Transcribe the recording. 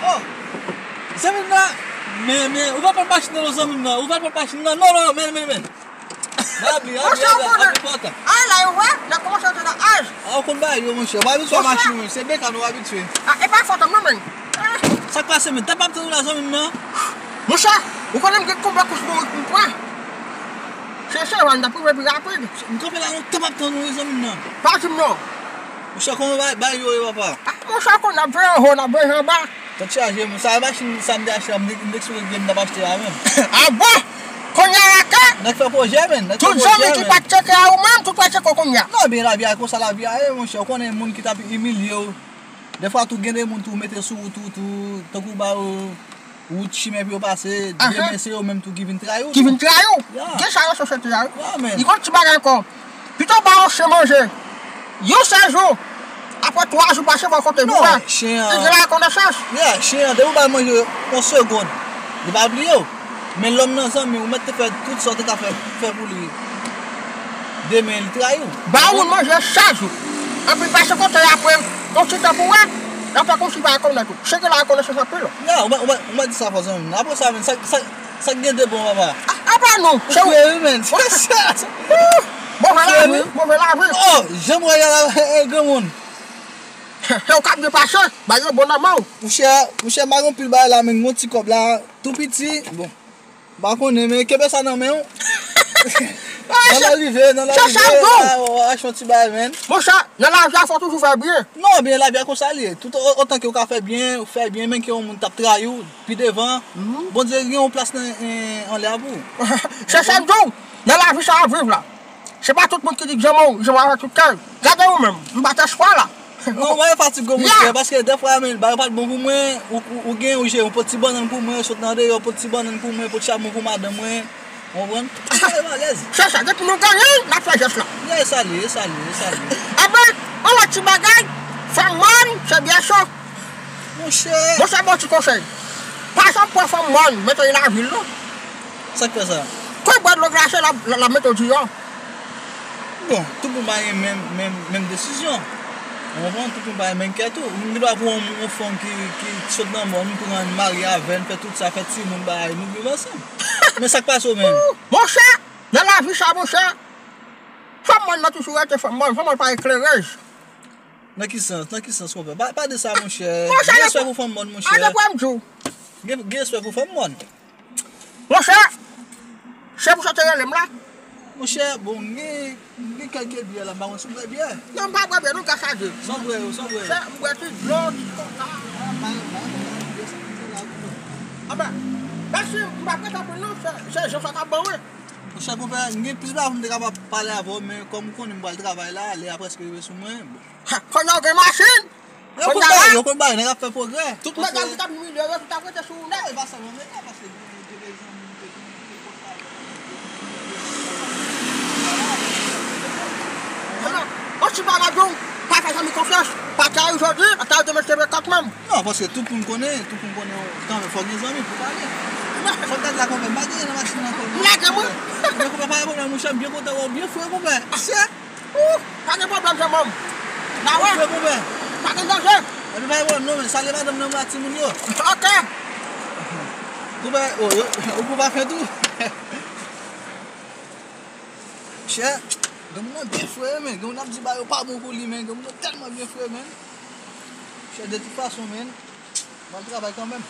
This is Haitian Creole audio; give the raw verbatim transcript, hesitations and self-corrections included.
Oh! Zanmi m nan, men, men, ou pa pran machin nan, non, zanmi m nan. Ou pa pran machin nan. Non, non, non, men, men, men. Abi, abi, abi, abi, pòtan. Ay, la, yo wè, nan kòmanse antre nan aj. A, ou konn bagay yo, monchè. Ou pa abitye machin, men. Se bekàn ou abitye. A, e pa fòt an, non, men. Sa k pase, men? Tap ap tann ou la, zanmi m nan. Monchè, ou konnen m gen konbyen kous bourik m pran. Se, se, w ap rive pi rapid. M kanpe la, non, tap ap tann ou, wi, zanmi m nan. Pa di m non. Monchè, kòman bagay, bagay yo ye, papa? A, monchè, konn ap veye anwo, n ap veye anba. Tèt chaje, men. Sa e machin sa m te achte a, m te, m te eksplike m t ap achte a menm. A bon? Kounye a la ke? Nèg fè pwojè, men. Nèg fè pwojè, men. Tout zanmi ki pa t tcheke a ou menm, tout pral tcheke w kounye a. Non, men lavi a konsa lavi a ye, monchè. Ou konnen moun ki t ap imilye w. Defwa tou gen de moun tou mete sou wout ou tou, tankou ba yo wout chimen pou yo pase, demen se yo menm tou ki vin trayi w tou. Ki vin trayi w. Gen sa yo sosyete a wi. Li gon ti bagay ankò. Pito ba yon chen manje yon sèl jou, apre twa jou pase fò w konte pou wè. Non, chen an. Li gen lakonesans. Yeah, chen an, depi w ba l manje yon segonn, li pa bliye w. Men lòm nan zanmi, ou mèt te fè tout sa w te ka fè, fè pou li. Demen, li trayi w. Ba yon moun manje chak jou. Epi pase kote apre yon ti tan pou wè, l ap fè kòmsi li pa rekonèt ou. Chen gen lakonesans anpil. Yeah, ou mèt, ou mèt, ou mèt di sa fò zanmi m. Apre sa, men, sa, sa, sa k gen de bon, papa? A, apa nou? Ou fre wi, men. Move lavi, move lavi. Oh, jan m wè y a la, granmoun. Se w k ap depase, bay yo bon nan men w. Monchè, monchè, m pa gen anpil bagay la, men m gen yon ti kòb la, tou piti. Bon, m pa konnen, men kenbe sa nan men w. Nan lè rive, nan lè rive, w a achte yon ti bagay, men. Monchè, nan lavi a, fò w toujou fè byen. Non, byen, lavi a konsa li ye. Tout o-, otan ke w ka fè byen, ou fè byen, men ke yon moun t ap trayi w, pi devan, Bondye gen yon plas nan, en, anlè a pou ou. Se sa m di w, nan lavi sa w ap viv la. Se pa tout moun ki di k janm ou, janm ou avèk tout kè. Gade ou menm, m pa t espwa la. Non, mwen fatig gwo monchè, paske dèfwa, men, bagay yo pa t bon pou mwen, ou, ou, ou gen, ou jere, ou pot ti bannann pou mwen, sot nan deyò, pot ti bannann pou mwen, pot chabon pou madanm mwen, ou konprann? Ou fè m alèz. Se sa, depi nou genyen, n ap fè jès la. Yeah, e sa l ye, e sa l ye, e sa l ye. Enben, yon lòt ti bagay, fanm mòn, se byen cho. Monchè. Monchè, bon ti konsèy. Pa janm pran fanm mòn, mete l nan vil, non. Sa k fè sa? Kòm bwè dlo glase, l ap, l ap mete w deyò. Bon, tout moun pa gen menm, menm, menm desizyon. Ou konprann? Tout moun pa gen menm kè tou. M gen dwa pran yon, yon fanm ki, ki sot nan mòn, m pran l, m marye avè l, m fè tout sa, fè timoun, bagay, nou viv ansanm. Men sa k pase w menm? Monchè, nan lavi sa, monchè, fanm mòn nan toujou rete fanm mòn, fanm mòn pa eklerèz. Nan ki sans? Nan ki sans, konpè? Pa, pa di sa, monchè. Gen respè pou fanm mòn, monchè. Gen, gen respè pou fanm mòn. Monchè, se pou sa w te rele m la. Monchè, bon, m gen, m gen kèlke byè la, m pa konn si w bwè byè. Non, m pa bwè byè, non, gras a Dye. Sa w bwè yo, sa w bwè yo? Monchè, m bwè ti dlo, ti koka. A, pa, pa, pa, byè sa ki te la, konpè. Anben, mèsi, m pa prete anpil, non, se, se jan sa k ap ban, wi. Monchè, konpè, m gen plis bagay pou m te kapab pale avè w, men kòm ou konnen m pral travay la, lè a prèske rive sou mwen. Ha, kounye a w gen machin? Yo konn bay, yo konn bay, nèg ap fè pwogrè. Tout medam ki t ap imilye yo, tout ap rete sou ou nèt. E pa sèlman medam, paske gen, gen de zanmi m te, m te konn bay. Yon ti bagay di w, pa fè zanmi konfyans. Pa trayi jodi, pa trayi demen, se vre kòk menm. Non, paske tout moun konnen, tout moun konnen, kanmenm, fòk gen zanmi pou pale. Fòk gad la, konpè, m pa gen nan machin nan ankò, non. M lage, mwen. Men konpè, pa gen pwoblèm, monchè, m byen kontan wè w, byen fre, konpè. Chè. Ou, pa gen pwoblèm, zanmi m. N a wè. Ou fre, konpè. Pa gen danje. Epi pa gen pwoblèm, non, men salye madanm nan, mwen ak timoun yo. Ok. Konpè, o, yo, ou pou pa fè tou. Chè, gen moun nan byen fre, men. Gen moun ap di bagay yo pa bon pou li, men. Gen moun nan tèlman byen fre, men. Chè, de tout fason, men, m al travay kanmenm.